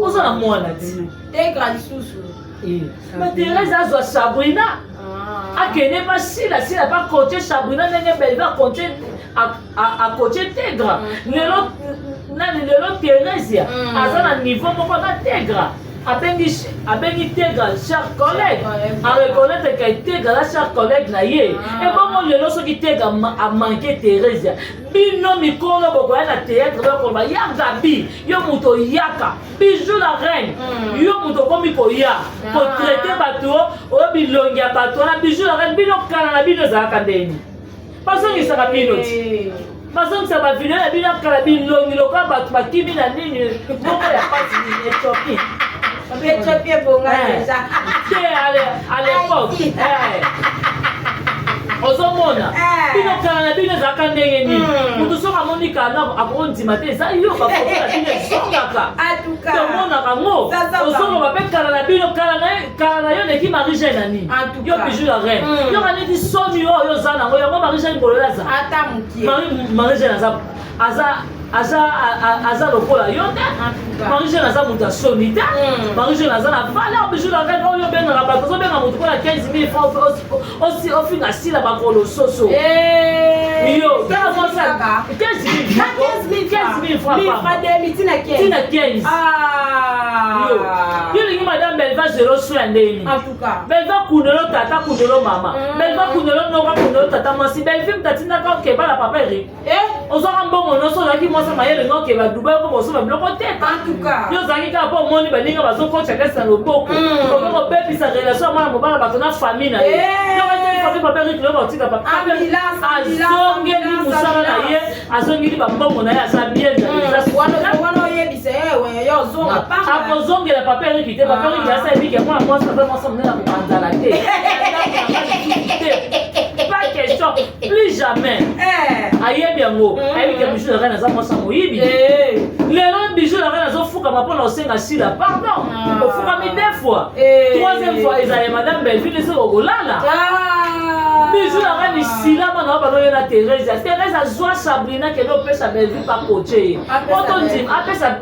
Oza na mwana ti Tegra lisusu. Mais Therese azwa Sabrina, akende pa Sila, Sila pa coache Sabrina ndenge Belve acoache, acoache Tegra. Lelo nani, lelo Theresia aza na niveau moko na Tegra. Abengi Tegra cher collègue, areconnaître ke Tegra aza cher collègue na ye. Ebongo lelo soki Tegra amanke Theresia, bino mikolo bokoya na théâtre, bakoloba ya Gabi, yo moto oyaka Bijou la reine, yo moto okomi koya kotraite bato oyo bilongi ya bato wana. Bijou la reine, bino kala na bino ezalaka ndeni, bazongisaka bino ti bazongisa bavideo na bino kala, bilongi lokola bato bakimi na nini moko ya pasi nini, Ethiopie. Ethiopie ebonga déjà. Te, à l'époque ozomona bino kala na bino ezalaka ndenge nini? Moto soki amoni kala akondima te eza yo. Bafoto na bino ezongaka, tomonaka ngo. Ozoloba mpe kala na bino, kala na yo eleki Marie Jeanne na nini? Yo Bijou la reine, yoka neti soni oyo oza nango yango. Marie Jeanne Bololo aza, Marie Jeanne aza lokola yo te. Marie Jeanne aza moto ya soni te. Marie Jeanne aza na valeur. Bijou la reine oyo obengaka bato, ozobenga moto mpona 15 000 francs, osi ofinga Sila makolo soso. Yo tala mwasi, 15 000 francs tina 15. Yo olingi madame Belva zero so ya ndeni? Belva kundelo tata, kundelo mama, Belva kundelo noka, kundelo tata mwasi. Belvi moto atindaka okebala papa Erik, ozwaka mbongo nyonso. Ozalaki mwasi mayele nga okeba Dubai, oko kosomba biloko te. Yo ozalaki kaka mpo omoni baninga bazokotya kesi na loboko, okoki kobebisa relation ya mwana mobala bato na famille na ye. Famille papa Erik lelo batika papa azongeli mosala na ye, azongeli bambongo na ye, aza bien. Akozongela papa Erik te. Papa Erik asa yebi ke mwana mwasi aza mwasi monene, akokanzala te, pas question, plus jamais. Ayebi yango, ayebi ke Bijou la reine aza mwasi ya moyibi. Lelo Bijou la reine azofukama mpona osenga Sila pardon. Ofukami deux fois, troisième fois ezala ya madame Belleville soki okolala. Bijou na ngai misilama na bano ye na Therese. Therese azwa Sabrina kende opesa Bellevue pa coache ye. Po tondima apesa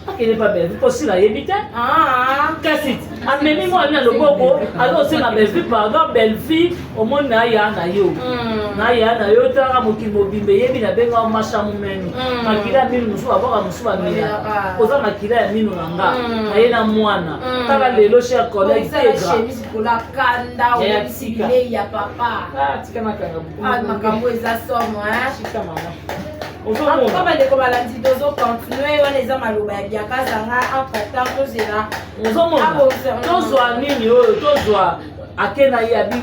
akende pa Bellevue po sila ayebi te. Ah. Kasi amemi mwana na loboko azosenga Bellevue pardon Bellevue omoni na ya na yo. Hmm. Na ya na yo talaka mokili mobimba eyebi na benga masha mumenu. Hmm. Makila ya minu mosusu babwaka mosusu bamelaka. Oza makila ya minu na nga. Hmm. Naye na mwana. Tala lelo cher collègue Tegra. likolo ya kanda oyebisi bilei ya papa ah, tika nakanga ah, makambo eza somo antuka bandeko balandi tozo continue wana eza maloba ya biakazanga entre temps tozela ozomona tozwa nini oyo tozwa ake na ye abi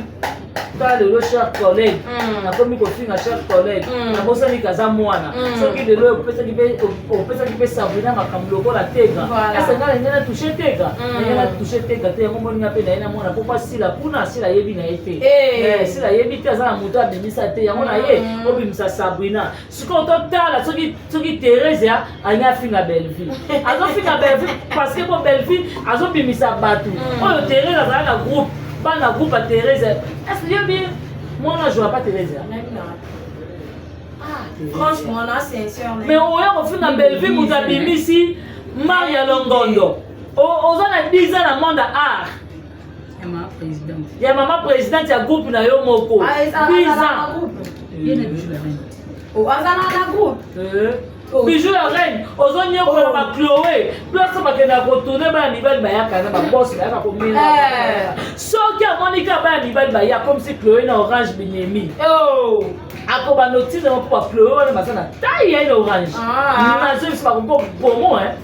tala lelo cher collègue mm. nakomi kofinga cher collègue mm. nabosani kaza mwana mm. soki lelo opesaki mpe sabrina makambo lokola tega ese ngai ndenge na touche tega ndenge na touche tega te yango moninga mpe na ye na mwana mpo asila kuna asila ayebi na ye te eh. Eh, sila ayebi te aza na moto abimisa te yango na ye obimisa sabrina sikoyo totala soki soki theresia alingi afinga bellevue azofinga bellevue parce que po bellevue azobimisa bato oyo therese azala na groupe bana groupe ya therese est ce yobi mwana ajoua pa theresia Franchement, na sincère. Mais oya kofinga Bellevue moto abimisi Maria Longondo. Oza na 10 ans na monde ya art. Ya mama présidente ya groupe na yo moko. 10 ah, ans. Oh, azala na groupe. Eh. Oh. Bijou la reine, ozonyokola oh. ba Chloé, place bakendaka kotourne bana mibali bayaka na babosi bayaka komela. Eh. Soki amoni kaka bana mibali baya comme si Chloé na orange binemi. Oh. Akobanda otinda mpo ba Chloé wana baza na taille ya orange. Ah. Nazo biso bakoki bomo hein.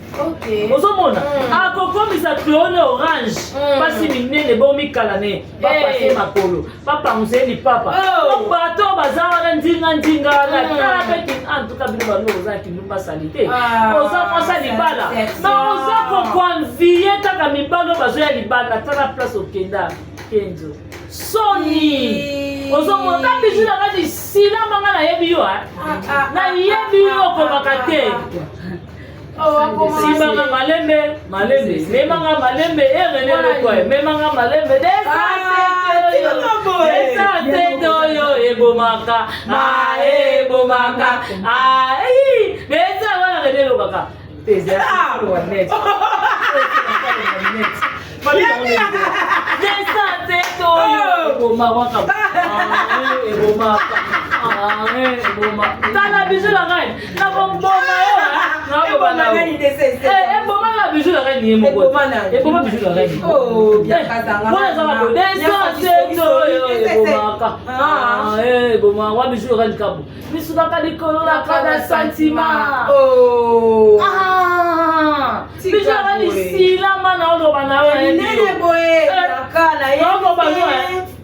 Ozomona hmm. akokomisa Chloé na orange. Hmm. Basi minene bomikala ne bapase makolo. bapangusa ye lipapa oh. bato baza wana ndinga ndinga wana hmm. tala mpe antuka bino bango oza na kindumba salite ah, oza mwasi libala ma oza kokoanvie kaka mibali oyo bazoya libala tala place okenda kenzo soni ozomona ta bizu na nga lisilama nga nayebi yo ah, ah, nayebi yo okomaka te simbanga malembe malembe memanga malembe erene lokwa memanga malembe desasete oyo ebomaka ebomaka eza wana rene elokaka desasete oyo ebomaka ebomaka eboma tala biso na ngai nakoboma yo eboma na bijou la reine ye moko eboma bijou la reine wana ezaka bo desanseto oyo ebomaka eboma wa bijou la reine kabo misukaka likolo na kada sentiment bijou la reine silama na oloba na yo oloba yo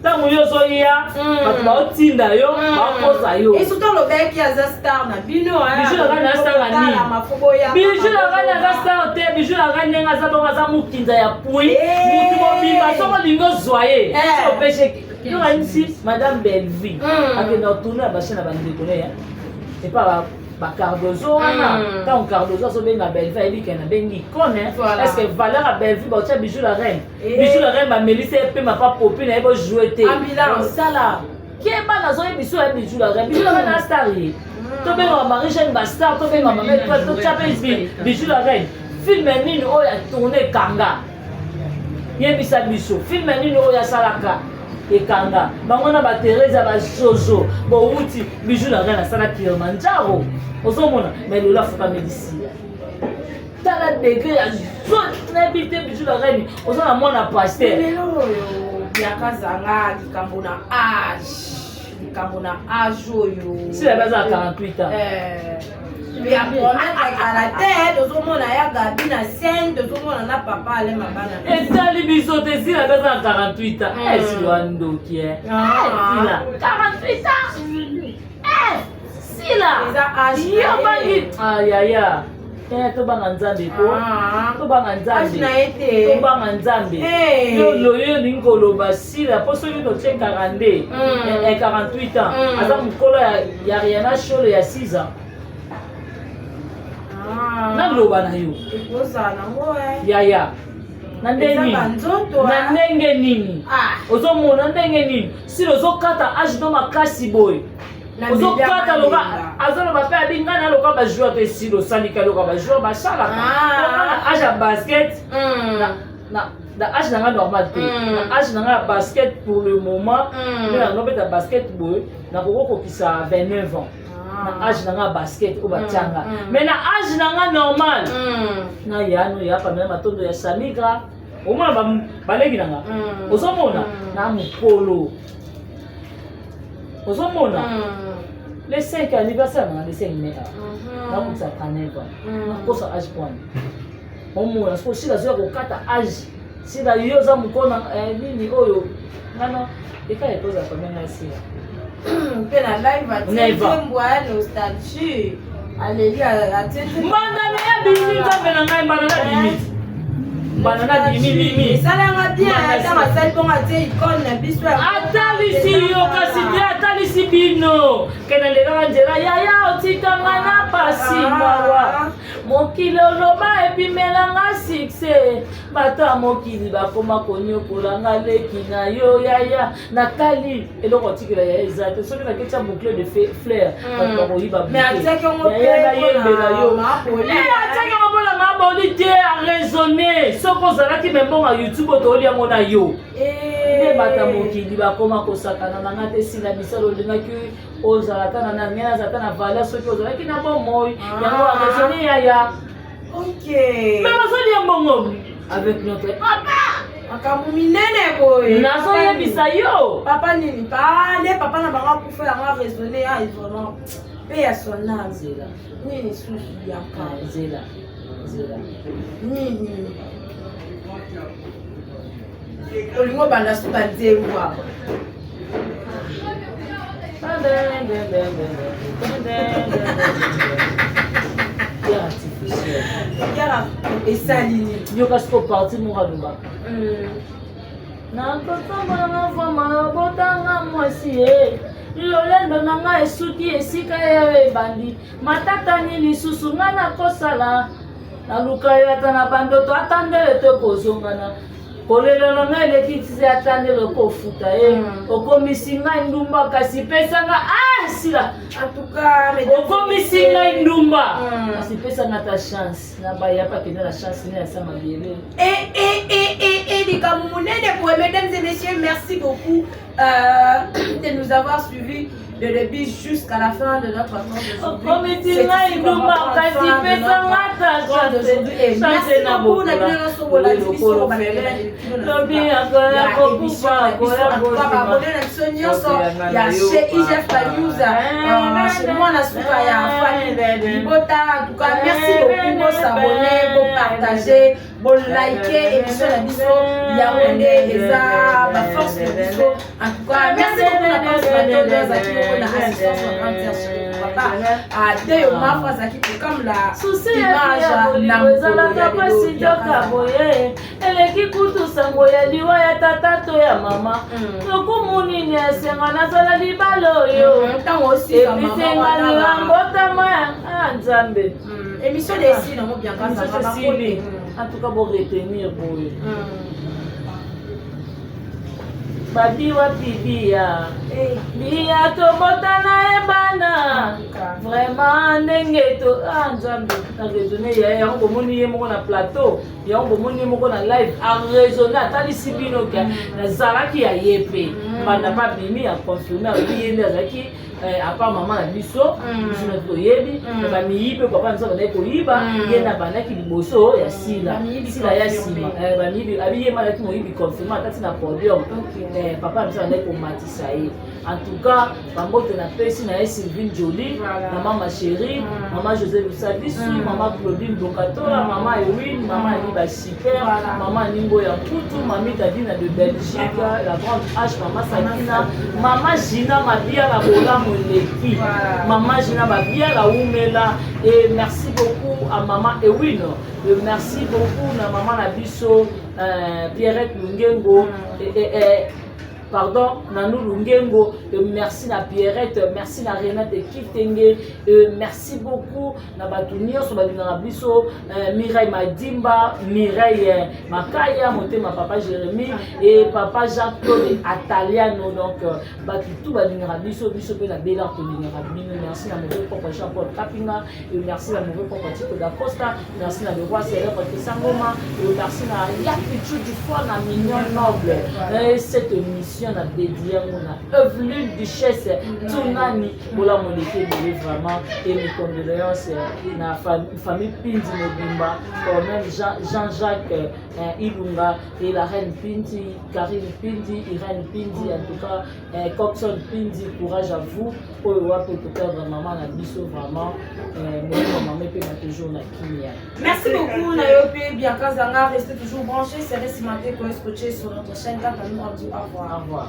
ntango yo ozoya mm. bato baotinda yo mm. bakosa yo esutu olobaki aza star na bino bijou na ngai aza star ya nini bijou na ngai aza star te bijou na ngai ndenge aza bongo aza mokinza ya pui eh. motu mobimba soki olingi ozwa ye eh. opeshe yo ayebisi madame bellevue mm. akenda otourne na bachaine ya bandeko ne epa ba Cardozo wana mm. ntango Cardozo azobenga Bellevue ayebi ke nabengi icone est ce que valeur ya Bellevue baotia bijou la reine eh. Bijou la reine bamelisi ye pema pa popi na ye bojoue te osala keba nazoyebi so ya bijou la reine bijou la reine astar ye mm. tobengaka marie jeanne bastar tobengaka mama etoile totya mpe bijou la reine filme nini oyo atourne ekanga yebisa biso filme nini oyo asalaka ekanga bango na bateresa bazozo bowuti bijou la reine asala kilimanjaro ozomona mais lelo afukameli sila tala degre ya zone nayebi te bijou la reine oza na mwana paster lelo oyo biakazanga likambo na age likambo na age oyo sila baza na 48 ans eh, ya promettre kala te tozomona ya gabi na scène tozomona na papa ale mabana etali biso te sila baza na 48 ans hmm. esila ndoki eh. sila 48 ans eh, sila yo bangi ah, yaya eh, tobanga nzambe ko ah. tobanga nzambe tobanga nzambe yo loyo olingi koloba sila mpo soki totie 42 48 ans mm. aza mokolo ya riana sholo ya 6 ans ah. naloba na yo yaya. Na ndenge Eza nini? banzoto, Na ah. ndenge nini? Ozomona ndenge nini? Sila ozokata age no makasi boye. Na Ozokata media loka malenga. azoloba mpe abi ngai naloka bajoueur te sila osalika loka bajoueur basalaka. Ah. Po nga na age ya basket na na na age na ngai normal te. Na age na ngai ya basket pour le moment nde na nobeta basket boye nakoki kokokisa 29 ans. Na age na ngai ya basket oyo batianga. Mais na age na ngai normal na yano ya pamela matondo ya samigra omona baleki na nga ozomona na mokolo ozomona le 5 anniversaire na nga le 5 mai nakokisa 39 ans nakosa age pwani omona siko sila azoya kokata age sila yo oza mokolo na nini oyo ngana eka ekozala pamela ngai sila mpe na live atie Neva. nzembo ya nostalgie aleli atie nzembo- mbanda na ya bimi nzambe na ngai mbanda na bimi mbanda na bimi bimi esalanga bien Mbanda ntango asali bongo atie icone na biso ya atalisi yo kasi te atalisi bino kende lelaka nzela yaya otikanga na pasi mawa mokili oloba epimelanga succès bato ya mokili bakoma konyokola nga leki na yo yaya natali eloko otikela yaya eza te soki naketya boucle de fleur bato bakoyiba Mais atiaki yango mpe Yaya nayembela yo mpona maboli. Eh, atiaki yango mpona maboli te araisonne soki ozalaki me mbongo ya youtube otooli yango na yo nde bato ya mokili bakoma kosakana na nga te sila misala olingaki ozala ata na ngai nazala ata na valeur soki ozalaki na bomoi yango araisonne yaya ok me bazolia mbongo avec notre papa makambo minene boye Nazoyebisa yo. papa nini pa nde papa na bango akufa yango araisonne ya vraiment mpe ya son âme nzela nini susu yaka nzela nzela nini olingi obanda suka nzembo awa Pierre artificielle Pierre esali nini yoka siko parti moko alobaka nakotambola na vraimen botanga mwasi ye lolendo na ngai esuki esika ye ebandi matata nini lisusu ngai nakosala naluka yo ata na bandoto ata ndele to kozongana kolela na ngai eleki tisi ata ndele kofuta ye okomisi ngai ndumba kasi pesanga ah sila okomisi ngai ndumba kasi pesanga ata chance na baya pa kende na chance ne ya mabele Et, et, et, et, et, likambo monene boye, mesdames et messieurs, merci beaucoup de nous avoir suivis de début jusqu'à la fin de notre temps d'aujourd'hui. okomisi C'est ngai ici qu'on va ndumba prendre kasi fin de pesanga notre ata temps d'aujourd'hui. Et merci chance na beaucoup, na bino nyonso bolandi biso, bokola balandi lobi ya akoya émission kokufa na biso. En tout cas, baabonné na biso nyonso ya chez IGF News, chez mwana suka ya famille Libota. En tout cas, merci beaucoup, bosabonner, bopartager, bolike émission na biso yango nde eza baforce na biso. En tout cas, merci beaucoup na pense matondo azalaki moko na assistance na grande sœur chérie papa adeyo mafu azalaki kokamla susi ya image na bolingo ezalaka mpasi nzoka boye eleki kutu sango ya liwa ya tata to ya mama lokumu nini esenga nazala libala oyo ntango osika mama episenga wana liwa ba- mbotama ya ah, nzambe émission de esi nango bianca Émission Zanga, esili. bakote. en tout cas boretenir boye babi wapi biya biya tobotana ebana vraiment ndenge to ah nzambe na raisonne ya yango bomoni ye moko na plateau yango bomoni ye moko na live araisonne atalisi bino ke nazalaki ya ye mpe banda mpe abimi aconfirme alobi ye nde azalaki apart mama na biso biso na toyebi me bamiyi mpe papa na biso abandaki koyiba ye na bandaki liboso ya sila sila ya nsima bamiyibi abi ye malaki moyibi confirme akati na podium papa na biso abandaki komatisa ye. En tout cas, bambote napesi na ye Sylvine Jolie, na mama chérie, mama José Lusadisu, mama Claudine Bokatola, mama Ewin, mama Aniba Super, mama Ningo ya Mputu, mami Tadina de Belgique, la grande H, mama Sakina, mama Gina Mabiala Bolamu Eleki, mama Gina Mabiala Umela, et merci beaucoup à maman Ewin, et merci beaucoup na mama na biso Pierrette Lungengo, et. pardon Nanou Lungengo, merci na Pierrette, merci na Renate Kitenge, merci beaucoup na bato nyonso balingaka biso, Mireille Madimba, Mireille Makaya, motema papa Jérémie et papa Jean-Claude Ataliano. Donc bato tout balingaka biso, biso mpe na Bela tolingaka bino. Merci na mauvais propre Jean-Paul Kapinga, et merci na mauvais propre Tito da Costa, merci na le roi célèbre Kesangoma, et merci na Yapichu du foie na Mignon Noble. Et cette émission na dédié yango na Evelyne Duchesse Tunani bolamu eleki ebele vraiment et mes condoléances na famille Pindi Mobimba, quand même Jean-Jacques Ilunga et la reine Pindi, Karine Pindi, Irène Pindi, en tout cas Coxon Pindi, courage à vous. Oyo wapi perdre maman na biso vraiment, molimo mama epema toujours na kimia. Merci beaucoup Nayope, Bianca Zanga, restez toujours branchés, serrez cimentés, scotché sur notre chaîne. Quant à nous, on dit au revoir. Au revoir.